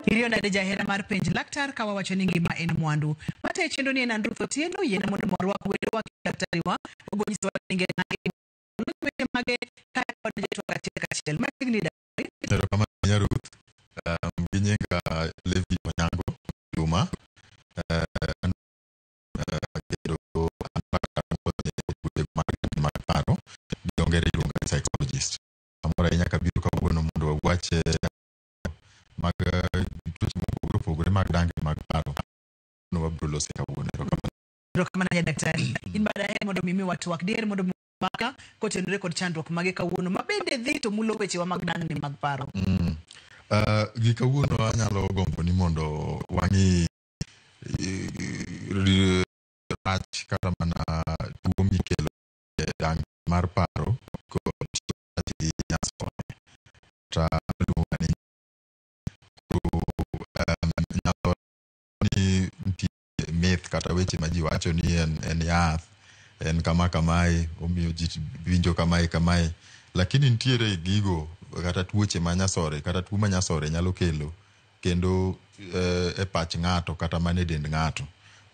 Iriyo nade jahera mar penj laktar ka wawacho ni ngima en mwandu. Matayo chenro ni en Andruth Otieno, yiena mondo warwak wendowa gi daktari wa ogo nyisowa ni ngima en mwandu weche mage kae wadonjo e twak achiel kachiel. Machiegni daktari. Erokamano ahinya Ruth. Gi nyinga Levi Onyango Juma. An kendo an laktar molony e tuoche mag paro. Gi dho ngere iluonga ni psychologist. Amor ahinya kabiro kawuono mondo wawach mag tuoche mopogore opogore mag dangni mag paro. Wabiro lose kawuono. Erokamano. Erokamano ahinya daktari. In bende daher mondo mi miwa twak. Diher mondo mi mbaka kotenore kod chandruok mage kawuono ma bende dhi to mulo wechewa mag dangni mag paro. Gi kawuono anyalo gombo ni mondo wang'i rach kata mana tuo mikelo e dangni mar paro kod gi nyasore kata iluongo ni nyasore ni nitie myth kata weche ma ji wacho ni en yath en kama kamae omiyo ji winjo kamae kamae lakini nitiere gigo kata tuoche ma nyasore kata tuo ma nyasore nyalo kelo kendo e pach ng'ato kata mana e dend ng'ato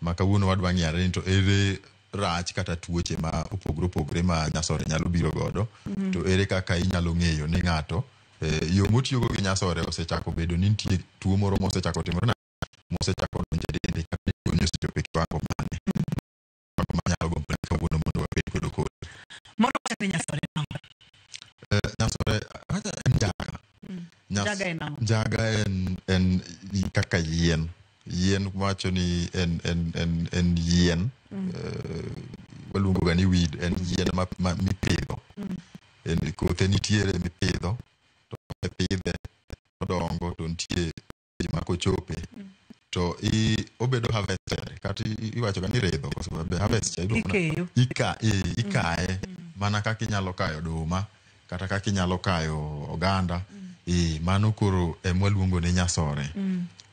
ma kawuono wadwa ng'iyore ni to ere rach kata tuoche ma opogore opogore ma nyasore nyalo biro godo to ere kaka inyalo ng'eyo ni ng'ato yo motiyogo gi nyasore osechako bedo ni nitie tuo moro mosechako timore na mosechako donjo e dende kata ni osechopo e kiwango mane manyalo gombo ni kawuono mondo wabed godo kode. Mondo wach ni nyasore nang'o? Nyasore acha en njaga. Njaga en ang'o? Njaga en kaka yien. Yien wacho ni en yien. Waluongo ga ni weed en yien ma mipidho. En kothe nitiere mipidho to kosepidhe odongo to nitie ma kochope to obedo harvested kata iwacho ga ni ridho koso be harvest cha iluongo Ikeyo. Ikaye mana kaka inyalo kayo oduma kata kaka inyalo kayo oganda. Mano koro emwaluongo ni nyasore.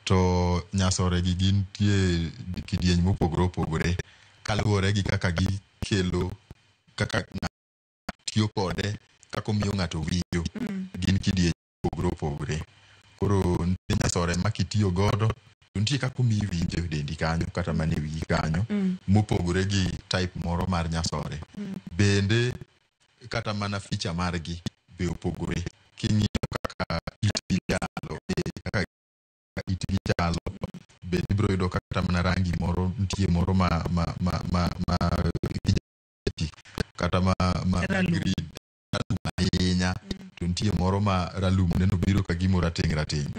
To nyasore gi gintie kidieny mopogore opogore kaluwore gi kaka gikelo kaka ng'ato tiyo kode kaka omiyo ng'ato winjo gin kidieny mopogore opogore. Koro nitie nyasore ma kitiyo godo to nitie kaka omiyi winjo e dendi kanyo kata mana e wiyi kanyo mopogore gi type moro mar nyasore. Bende kata mana feature margi be opogore. King'iyo kaka itgi chalo, kaka itgi chalo bende ibiro yudo kata mana rangi moro nitie moro ma kata ma Ralum. green ralum ahinya to nitie moro ma ralum neno biro ka gimo rateng' rateng'.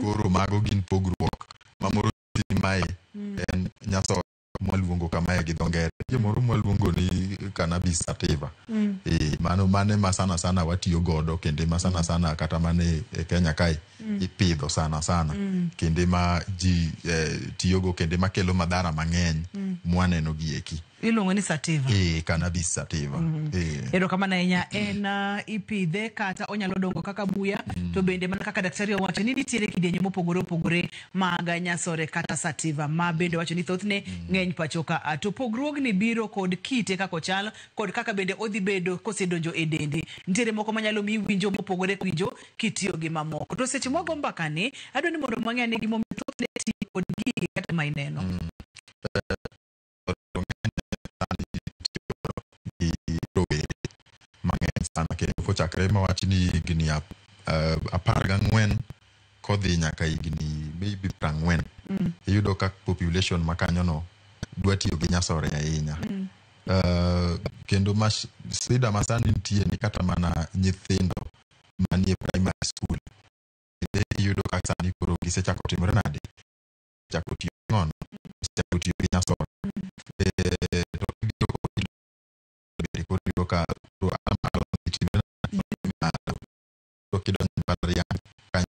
Koro mago gin pogruok ma moro ni mae en nyasore mwaluongo kamae gi dho ngere. Nitie moro mwaluongo ni cannabis sativa. Mano mane ma sana sana watiyo godo kendo ma sana sana kata mana e Kenya kae ipidho sana sana kendo ma ji tiyogo kendo makelo madhara mang'eny mwaneno gi eki. Iluongo ni sativa. Cannabis sativa. Erokamano ahinya. En ipidhe kata onyalo dongo kaka buya to bende mana kaka daktari owacho ni nitiere kidienje mopogore opogore mag nyasore kata sativa ma bende wacho ni thothne ng'eny pacho ka. To pogruogni biro kod kite kaka ochal kod kaka bende odhi bedo kosedonjo e dendi. Nitiere moko manyalo miyi winjo mopogore winjo kitiyo gi mamoko. To seche mwago mbaka ni adwa ni mondo wang'e ane gimomiyo thothne tiyo kod gigi kata ma ineno. Gi rowere mang'eny sana kendo kochakre mawach ni higni 14 kodhi nyaka higni maybe 40 iyudo ka population ma kanyono dwa tiyo gi nyasore ahinya. Kendo sida masani nitie ni kata mana nyithindo manie primary school bende iyudo ka sani koro gisechako timore nade chako tiyo gi ng'ono gisechako tiyo gi nyasore. To ibiro bende koro iyudo ka koro atamalo timore nade to kidonjo e mbalariany kanyo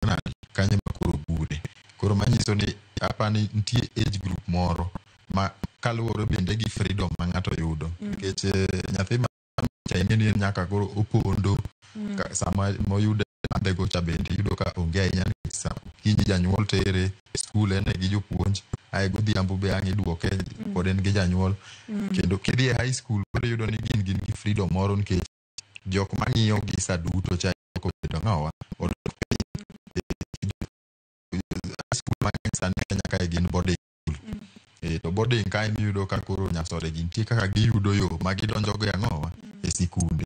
nade kanyo ema koro gure. Koro manyiso ni apani nitie age group moro ma kaluwore bende gi freedom ma ng'ato yudo nikech nyathi ma cha ing'e ni en nyaka koro opondo sama moyude madhe go cha bende iyudo ka onge ahinya nikech okinyi janyuol tere e skul en gi jopuonj ae godhiambo be ang' iduoke pod en gi janyuol kendo kidhi e high school koro iyudo ni gin gi freedom moro nikech jok mang'iyo gi sa duto cha kobedo ng'awa odok piny. sani Kenya kae gin boarding school. To boarding kae miyudo ka koro nyasore gi nitie kaka giyudo yo ma gidonjogo e ang'owa e sikunde.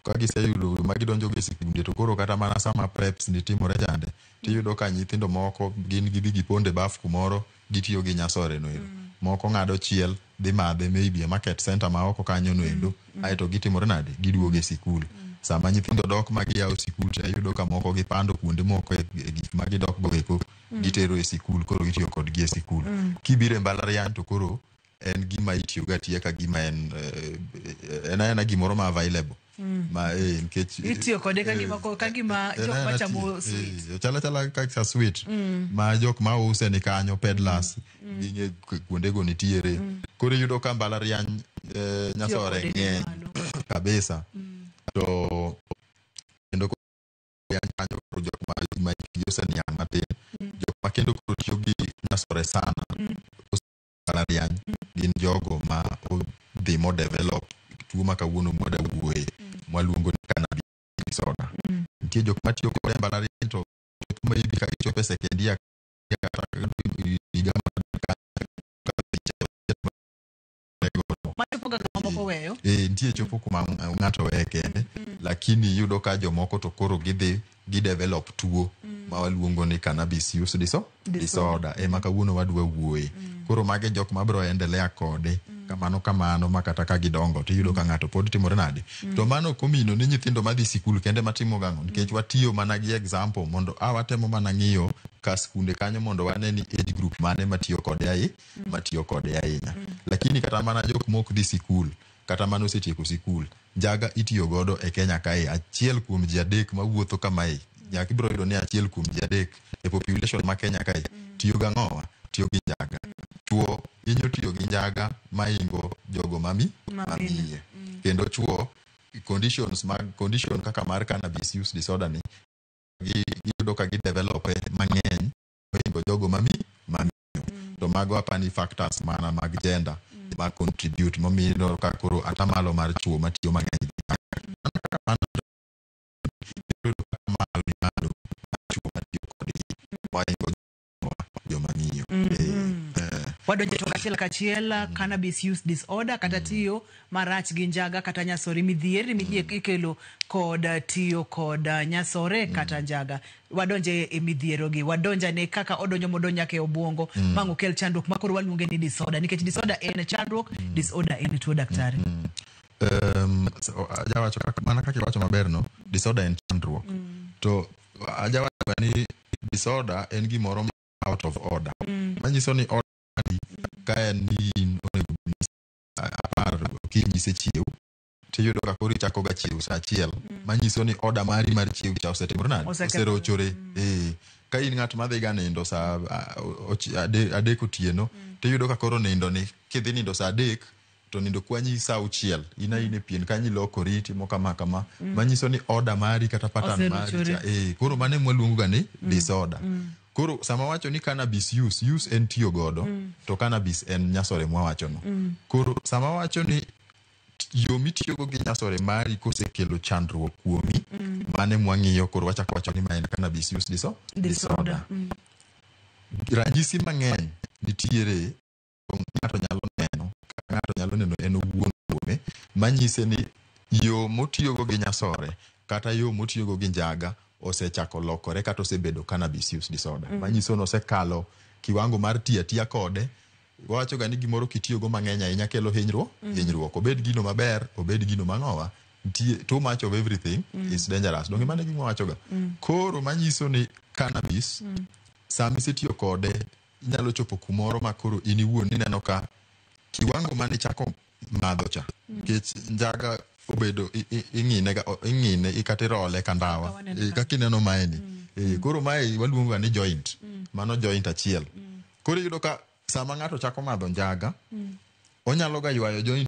Ka giseyudo yo ma gidonjogo e sikunde, to koro kata mana sama preps ni timore chande, tiyudo ka nyithindo moko gin gidhi giponde baf kumoro, gitiyo gi nyasore no ero. Moko ng'ado chiel, dhi madhe maybe e market center ma oko kanyo no endo, aeto gitimore nade? Giduogo e sikul. Sama nyithindo dok ma giyawo sikul, to iyudo ka moko gipando kuonde moko e gik ma gidok go eko, gitero e sikul, koro gitiyo kodgi e sikul. Kibiro e mbalariany to koro en gima itiyogo atiya ka gima en en aena gimoro ma available. Ma nikech Itiyo kode ka gima ka gima en jok aena machamo sweet. Ochalo achala kaka sweet ma jok ma use ni kanyo, peddlers, ging'e kuondego nitiere. Koro iyudo ka mbalariany nyasore kode ni ng'eny malo. kabisa. To kendo kanyo koro jok ma hikgi oseniang' matin, jok ma kendo koro tiyo gi nyasore sana mbalariany gin jogo ma odhi mo develop tuo ma kawuono mwada wuoye, mwaluongo ni cannabis disorder. Nitie jok matiyo kode e mbalariany, to maybe ka gichopo e second year kata higa. Machopo kaka mamoko weyo. Nitie chopo kuma ng'ato weye kende, lakini iyudo ka jomoko to koro gidhi gidevelop tuo ma waluongo ni cannabis use disorder ema kawuono wadwa wuoye. Koro mage jok mabiro endelea kode kamano kamano, ma kata ka gidongo tiyudo ka ng'ato pod timore nade. To mano ok omino ni nyithindo madhi sikul kende matimo gang'o, nikech watiyo mana gi example mondo a watemo mana ng'iyo ka skunde kanyo mondo wane ni age group mane matiyo kode ai matiyo kode ahinya. Lakini kata mana jok mok dhi sikul, kata mana osetieko sikul, njaga itiyo godo e Kenya kae. Achiel kuom ji adek mawuotho kamae, nyaka ibiro yudo ni achiel kuom ji adek e population ma Kenya kae tiyo gang'owa, tiyo gi njaga. Chuo hinyo tiyo gi njaga maingo jogo mami mamiye. Kendo chuo conditions mag condition kaka mar cannabis use disorder ni giyudo ka gidevelope mang'eny mohingo jogo mamiyo. To mago apani factors mana mag gender ma contribute momiyo ka koro atamalo mar chuo matiyo mang'eny gi njaga. Mana kaka mano, iyudo ka malo ni malo mar chuo matiyo kodgi mohingo joma miyo. Wadonjo to achiel kachiel, cannabis use disorder kata tiyo marach gi njaga kata nyasore, midhier ikelo kod tiyo kod nyasore kata njaga. Wadonje e midhiero gi, wadonjane kaka odonjo modonjo nyaka e obwongo ma okel chandruok ma koro waluonge ni disorder, nikech disorder en chandruok, disorder en tuo, daktari. So, ajawacho kaka, mana kaka iwacho maber no, disorder en chandruok. To ajawacho ni disorder en gimoro ma out of order. Manyiso ni order mari ka en ni in onego bed ni 10 okinyi isechiew, tiyudo ka koro ichako ga chiew sa 1. Manyiso ni order mari mar chiew cha osetimore nade? Osekethore. Oserochore. Ka in ng'at madhi ga nindo sa 3 otieno, tiyudo ka koro nindo ni kidhi nindo sa 3 to nindo kwanyi sa 6, in aina e pien kanyo ilokori itimo kama kama. Manyiso ni order mari kata pattern mari Oserochore. cha, koro mano ema waluongo ga ni disorder. Koro sama wacho ni cannabis use, use en tiyo godo, to cannabis en nyasore mwawacho no. Koro sama wacho ni yo mitiyogo gi nyasore mari kosekelo chandruok kuomi, mane mwang'iyo koro wachako wacho ni ma en cannabis use disorder. Ranyisi mang'eny nitiere, ng'ato nyalo neno, ng'ato nyalo neno en owuon kuome, manyise ni yo motiyogo gi nyasore kata yo motiyogo gi njaga osechako lokore kata osebedo cannabis use disorder. Manyiso ni osekalo kiwango mar tiyo atiya kode. Wawacho ga ni gimoro kitiyogo mang'eny ahinya kelo hinyruok, hinyruok. Obed gino maber, obed gino mang'owa, nitie too much of everything is dangerous. Donge mano e gima wawacho ga? Koro manyiso ni cannabis, sama isetiyo kode, inyalo chopo kumoro ma koro in iwuon ineno ka kiwango mane ichako madho cha, nikech njaga obedo ing'ine ga, ing'ine kata irole ka ndawa. Kaka waneno ka. Kaka ineno maeni. Koro mae waluongo ga ni joint. Mano joint achiel. Koro iyudo ka sama ng'ato chako madho njaga, onyalo ga ywayo joint.